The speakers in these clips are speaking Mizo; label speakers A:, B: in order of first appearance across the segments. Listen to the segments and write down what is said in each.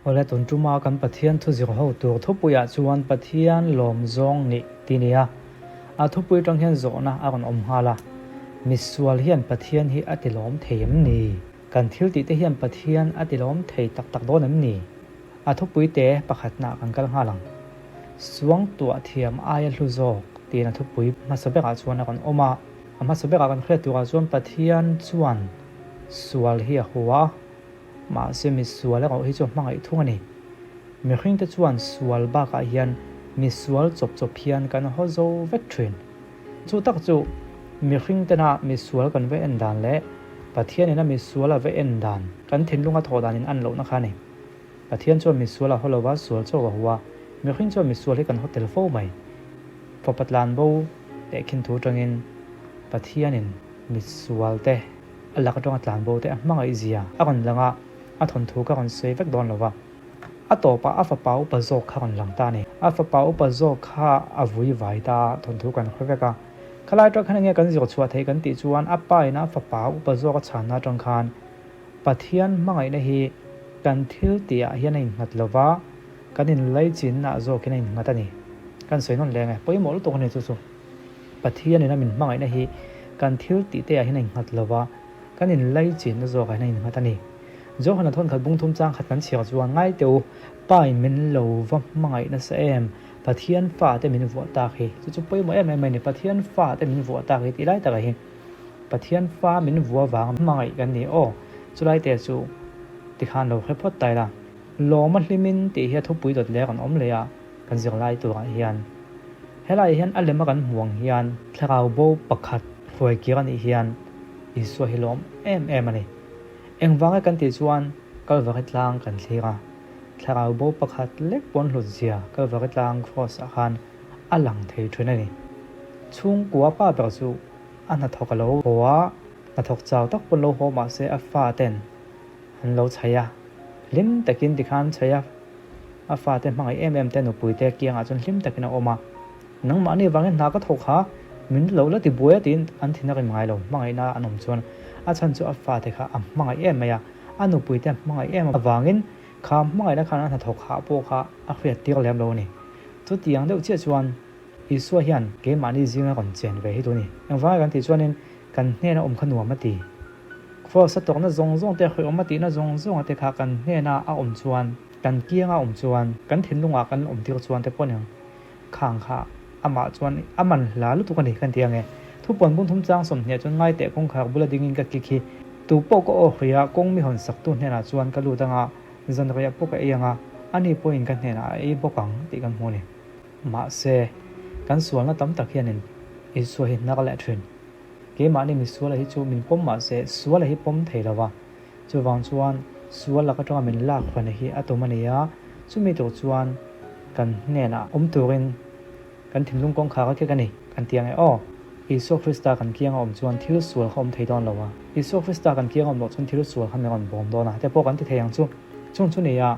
A: Awle tun tuma kan Pathian thu zir ho tur thupuiah chuan Pathian lawm zawng nih ti nia. A thupui atang hian zawhna a rawn awm nghal a, Misual hian Pathian hi a ti lawm thei em ni? Kan thil tih te hian Pathian a ti lawm thei tak tak dawn em ni? A thupui te pakhatna kan kal nghal ang. Suangtuah thiam aia hlu zawk tiin a thupui hmasa berah chuan a rawn awm a. A hmasa berah kan hriat turah chuan Pathian chuan sual hi a hua a, mahse misual erawh hi chu a hmangaih thung a ni. Mihringte chuan sual bakah hian misual chawp chawp hian kan haw zo vek thin. Chu tak chu mihringtena misual kan va en dan leh Pathianina misual a va en dan kan thinlunga thawh danin an lohna kha a ni. Pathian chuan misual a haw lova sual chauh a hua. Mihring chuan misual hi kan haw tel fo mai. Fapa tlan bo leh khin thu atangin Pathianin misualte a lak atanga tlan bo te a hmangaih zia a rawn lang a, a thawnthu ka rawn sawi vek dawn lova. A tawpah a fapa upa zawk kha rawn lang ta a ni. A fapa upa zawk kha a vui vai ta a, thawnthu kan hre vek a. Khalai atang khan enge kan zir chhuah theih kan tih chuan a pa in a fapa upa zawk a chhanna atang khan Pathian hmangaihna hi kan thil tihah hian a innghat lo va, kan inlaichinnaah zawkin a innghat a ni. Kan sawi nawn leng e, pawimawh lutuk a ni chu chu. Pathianin a min hmangaihna hi kan thil tih te ah hian a innghat lo va, kan inlaichinna zawkah hian a innghat a ni. Johana thawnkhat bungthum chang khat kan chhiar chuan ngai teh u, Pa in min lo va hmangaih nasa em? Pathian fa te min vuah tak hi. Chu chu pawimawh em em mai a ni, Pathian fa te min vuah tak hi tih lai takah hi Pathian fa min vuah vang hmangaih kan ni aw. Chulai te chu tikhan lo hre phawt ta ila. Lawma hlimin tih hi a thupui dawt leh rawn awm leh a. Kan zirlai turah hian helaiah hian a lema kan hmuh ang hian thlarau bo pakhat hruai kir a nih hian Isua hi lawm em em a ni. Engvanga kan tih chuan Kalvari tlang kan thlir a, thlarau bo pakhat lek pawn hlut zia Kalvari tlang cross ah khan a lang thei thin a ni. Chhungkua pa ber chu a hnathawk a lo haw a, hnathawk chau tak pawn lo haw mahse a fa ten an lo chhaih a, hlim takin tikhan chhaih a. A fate hmangaih em em te nupuite kiangah chuan hlim takin a awm a, Nangmahni vangin hna ka thawk kha min lo la ti buai a tiin an thin a rim ngai lo. Hmangaihna an awm chuan a chhan chu a fate kha a hmangaih em mai a, a nupuite hmangaih em avangin kha hmangaihna khan a hnathawk hah pawh kha a hriat tir lem lo a ni. Chutiang deuh chiah chuan Isua hian keimahni zinga rawn chen ve hi tu a ni. Engvanga kan tih chuanin kan hnena awm kha nuam a ti. Kraws a tawkna zawng zawng te, hriawm a tihna zawng zawnga te kha kan hnena a awm chuan, kan kianga awm chuan, kan thinlungah kan awm tir chuan te pawh aniang khang kha amah chuan a man hla lutuk a ni kan ti ang e. Thupuan bung thum chang 20 chuan ngai teh kawngkhar bula dingin ka kik hi tu pawh ka aw hria kawng mi hawn saktu hnenah chuan ka lut anga zanriah pawh ka ei anga ani pawhin ka hnenah a ei bawk ang tih kan hmu a ni. Mahse, kan sualna tam tak hianin Isua hi hnar leh thin. Keimahni misuala hi chu min pawm mah se suala hi pawm thei lo va, chuvang chuan sual lak atanga min lak hran hi a tum a ni a, chumi tur chuan kan hnenah awm turin kan thinlung kawngkhar a kek a ni, kan ti ang e aw. Isua Krista kan kianga awm chuan thil sual kha awm thei dawn lo a, Isua Krista kan kianga awm loh chuan thil sual kha min rawn bawm dawn a, te pawh kan ti thei ang chu. Chung chu ni a,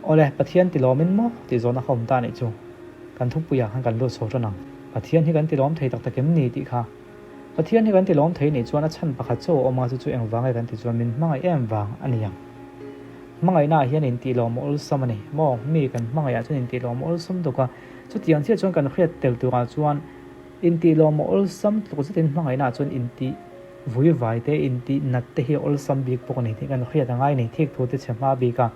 A: Awle, Pathian tilawmin maw tih zawhna kha awm ta anih chu. Kan thupuiah khan kan lut chho tan ang. Pathian hi kan tilawm thei tak tak em ni tih kha. Pathian hi kan tilawm thei nih chuan a chhan pakhat chaw a awm a, chu chu engvang nge kan ti chuan min hmangaih em vang a ni ang. Hmangaihnaah hian intihlawm a awlsam a ni maw? Mi kan hmangaihah chuan intihlawm a awlsam tuk a, chutiang chiah chuan kan hriat tel turah chuan intihlawm a awlsam tluk zetin hmangaihnaah chuan intih vui vai te, intih nat te hi a awlsam bik bawk a ni tih kan hriat a ngai a ni. Thik thu te chhe hma bik a.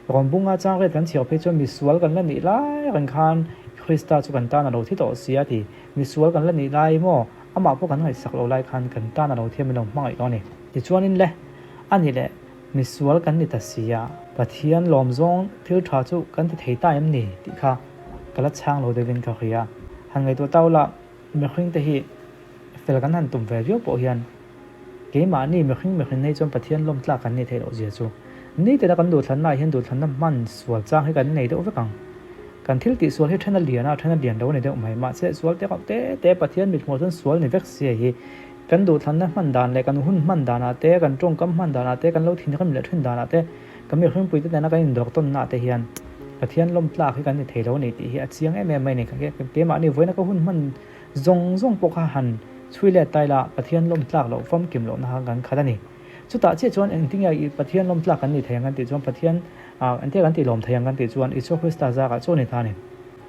A: Rawn bunga chang riat kan chhiar phei chuan misual kan la nih lai reng khan Krista chu kan tan a lo thi tawh si a ti. Misual kan la nih lai maw? Amah pawh kan ngaihsak lo lai khan kan tan a lo thiam in lo hmangaih tawh a ni. Tichuanin le, a ni leh, misual kan ni ta si a, Pathian lawm zawng thil tha chu kan ti thei ta em ni? tih kha ka la chhang lo deuhin ka hria. Han ngaihtuah tau la, mihring te hi fel kan han tum ve viau pawh hian Keimahni mihring mihring nei chuan Pathian lawm tlak kan nih theih loh zia chu nitina kan duhthlanna ah hian duhthlanna hman sual chang hi kan nei deuh vek ang. Kan thil tih sual hi then a lian a, then a lian lo a ni deuh mai. Mahse sual te rauh te te Pathian mithmuh chuan sual ni vek sia hi kan duhthlanna hman dan leh kan hun hman danah te, kan tawngkam hman danah te, kan lo thinrim leh thin danah te, kan mihringpuite nena kan indawrtawnna ah te hian Pathian lawm tlak hi kan ni thei lo a ni tih hi a chiang em em mai a ni. Keimahni vawiina ka hun hman Zawng zawng pawh kha han chhui let ta ila Pathian lawm tlak loh famkim lohna kha kan khat a ni. Chutah chiah chuan engtin nge Pathian lawm tlak kan nih thei ang kan tih chuan Pathian engtin nge kan tih lawm thei ang kan tih chuan Isua Krista zarah chu a ni ta a ni.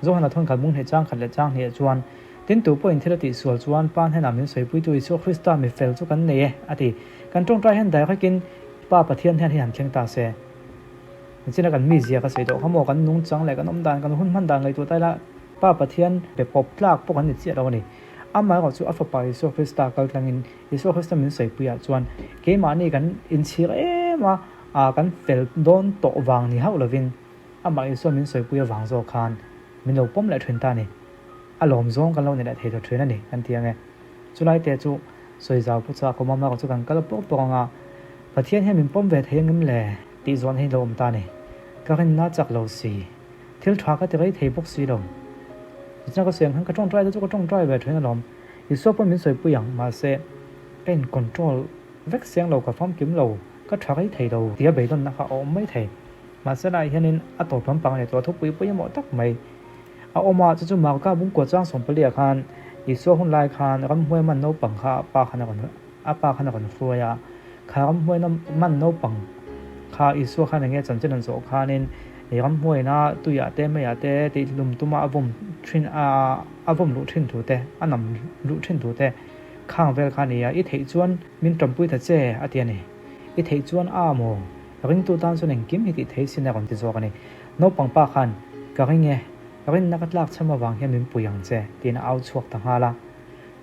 A: Johana thawn khat bung hnih chang khat leh chang hnih ah chuan, Tin tu pawhin thil a tih sual chuan Pa hnenah min sawipuitu Isua Krista mi fel chu kan nei e, a ti. Kan tawngtai hian direct in Pa Pathian hian hi han thleng ta se. Nichina kan mizia ka sawi tawh kha maw, kan nungchang leh kan awm dan, kan hun hman dan ngaihtuah ta ila Pa Pathian pe pawp tlak pawh kan ni chiah lo a ni. Amaherawh chu a fapa Isua Krista kal tlangin Isua Krista min sawipuiah chuan keimahni kan inchhir em a, kan fel dawn tawh vang ni hauh lovin amah Isua min sawipui avang zawk khan min lo pawm leh thin ta a ni. A lawm zawng kan lo ni leh thei ta thin a ni kan ti ang e. Chulai te chu sawi zau pu chak awm amaherawh chu kan kal pawk pawk ang a, Pathian hian min pawm ve thei angem le tih zawhna hi lo awm ta a ni. Ka rinna chak lo si. Thil tha ka ti rei thei bawk si lo. Tichuan ka sawi ang khan ka tawngtai te chu ka tawngtai ve thin alawm. Isua pawh min sawipui ang, mahse ka in control vek siang lo, ka famkim lo, ka tha rei thei lo tia beidawnna kha a awm mai thei. Mahse laiah hianin a tawp lampang leh tawh thupui pawimawh tak mai a awm a, chu chu Marka bungkua chang sawmpali ah khan Isua hun lai khan ramhuai man naupang kha a pa khan a rawn a pa khan a rawn hruai a, kha ramhuai man naupang kha Isua khan enge chanchin an zawh khanin i ramhuaina tuiah te meiah te tih hlum tuma a vawm thin a a vawm luh thin thu te a nam luh thin thu te khang vel kha a ni a, i theih chuan min tanpui ta che a ti a ni. I theih chuan a maw? Ringtu tan chuan engkim hi tih thei sin a rawn ti zawk a ni. Naupang pa khan, Ka ring e, rinna ka tlak chhem avang hian min pui ang che, tiin a au chhuak ta nghal a.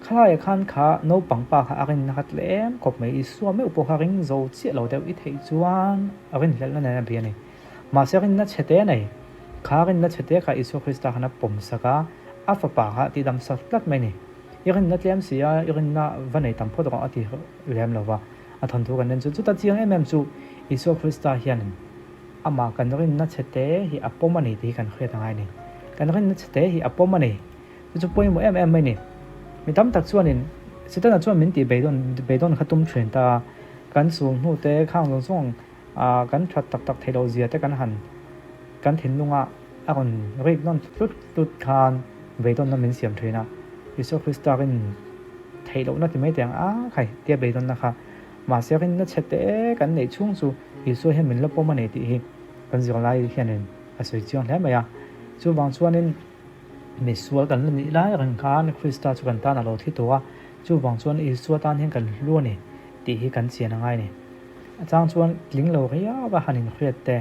A: Khalaiah khan kha naupang pa kha a rinna kha tlem khawp mai, Isua meuh pawh kha ring zo chiah lo deuh i theih chuan a rinhlelhna nen a bia a ni. Mahse rinna chhe te a nei. Kha rinna chhe te kha Isua Krista khan a pawm sak a, a fapa kha a tihdam sak tlat mai a ni. I rinna tlem si a, i rinna va nei tam phawt rawh a ti lem lo va. A thawnthu kan en chu chuta chiang em em chu Isua Krista hianin amah kan rinna chhe te hi a pawm a ni tih hi kan hriat a ngai a ni. Kan rinna chhe te hi a pawm a ni. Chu chu pawimawh em em mai a ni. Mi tam tak chuanin Setana chuan min tih beidawn beidawn kha tum thin ta a, kan sul hnu te khang zawng zawng ah kan that tak tak theih loh zia te kan han kan thinlunga a rawn rik nawn tlut tlut khan beidawnna min siam thin a. Isua Krista rin theih lohna ti mai teh ang a khai tia beidawnna kha mahse rinna chhe te kan neih chhung chu Isua hian min la pawm a nei tih hi kan zirlai hianin a sawi chiang hle mai a. Chuvang chuanin misual kan la nih lai reng khan Krista chu kan tan a lo thi tawh a, chuvang chuan Isua tan hian kan hlu a ni tih hi kan chian a ngai a ni. A chang chuan tling lo riau a han inhriat te,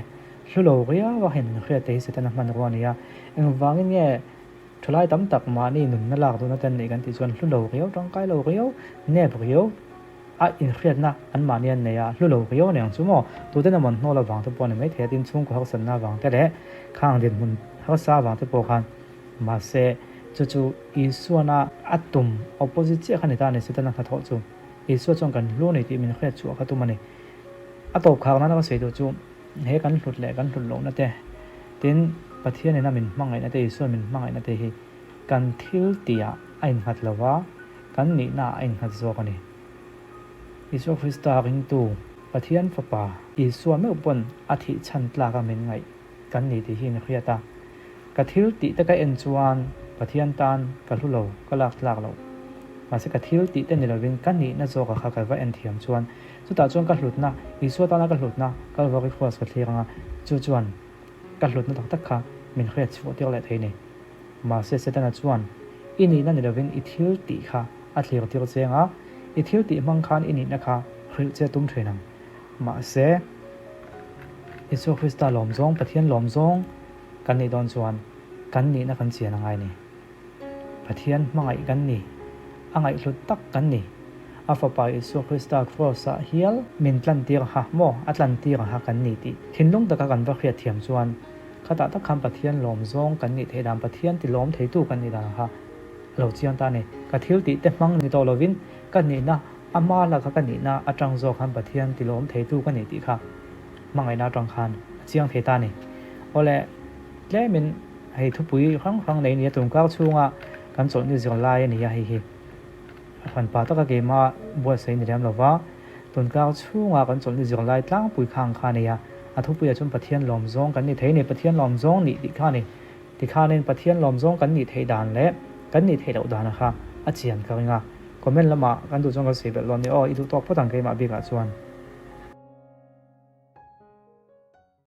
A: hlu lo riau a han inhriat te hi Setana hmanrua a ni a. Engvangin nge Thalai tam tak mahni nunna lak duhna te an neih kan tih chuan hlu lo riau, tangkai lo riau, nep riau a inhriatna an mahni an nei a, hlu lo riau a ni ang chu maw? Tuten emaw an hnawl avang te pawh a ni maithei a, tin chhungkaw harsatna avang te leh khang dinhmun harsa avang te pawh khan mahse chu chu Isuana a tum opposite chiah kha ni ta a ni, Setana hnathawh chu Isua chuan kan hlu a ni tih min hriat chhuah kha tum a ni. A tawp khak nana ka sawi duh chu. He kan hlut leh kan hlut lohna te, tin Pathian ina min hmangaihna te, Isuan min hmangaihna te hi kan thil tihah a innghat lo va, kan nihnaah a innghat zawk a ni. Isua Krista ringtu, Pathian Fapa Isua meuh pawn a thih chhan tlaka min ngaih kan ni tih hi in hriat a. Ka thil tih te ka en chuan Pathian tan ka hlu lo, ka lak tlak lo. Mahse ka thil tih te ni lovin ka nihna zawka kha ka va en thiam chuan chutah chuan ka hlutna, Isua tana ka hlutna, Kalvari Cross ka thlir anga chu chuan ka hlutna tak tak kha min hriat chhuah tir leh thei ni. Mahse Setana chuan i nihna ni lovin i thil tih kha a thlir tir cheng a, i thil tih hmang khan i nihna kha hrilh che tum thin ang. Mahse Isua Krista lawm zawng, Pathian lawm zawng, Kan nih dawn chuan kan nihna kan chian a ngai ni. Pathian hmangaih kan ni. A ngaihhlut tak kan ni. A Fapa Isua Krista Kraws-ah hial min tlantir ha maw? A tlantir ha kan ni tih thinlung taka kan va hriat thiam chuan khatah tak khan Pathian lawm zawng kan nih theih dan, Pathian ti lawm theitu kan nih dan kha a lo chiang ta a ni. Ka thil tih te hmang ni tawh lovin ka nihna, ama laka ka nihna atang zawk khan Pathian ti lawm theitu ka ni tih kha hmangaihna atang khan a chiang thei ta a ni. Awle, tlemin hei thupui hrang hrang nei nia tun kar chhunga kan chawlhni zir lai a ni a, hei hi a hran pa taka keimah buatsaih ni lem lova, tun kar chhunga kan chawlhni zir lai tlangpui khang kha a ni a, a thupuiah chuan Pathian lawm zawng kan ni thei a ni, Pathian lawm zawng nih tih kha a ni. Tikhanin Pathian lawm zawng kan nih theih dan leh kan nih theih loh dan kha a chian ka ring a, comment lamah kan duh chuan kan sawi belh dawn ni aw, i duh tawk phawt ang keimah bikah chuan.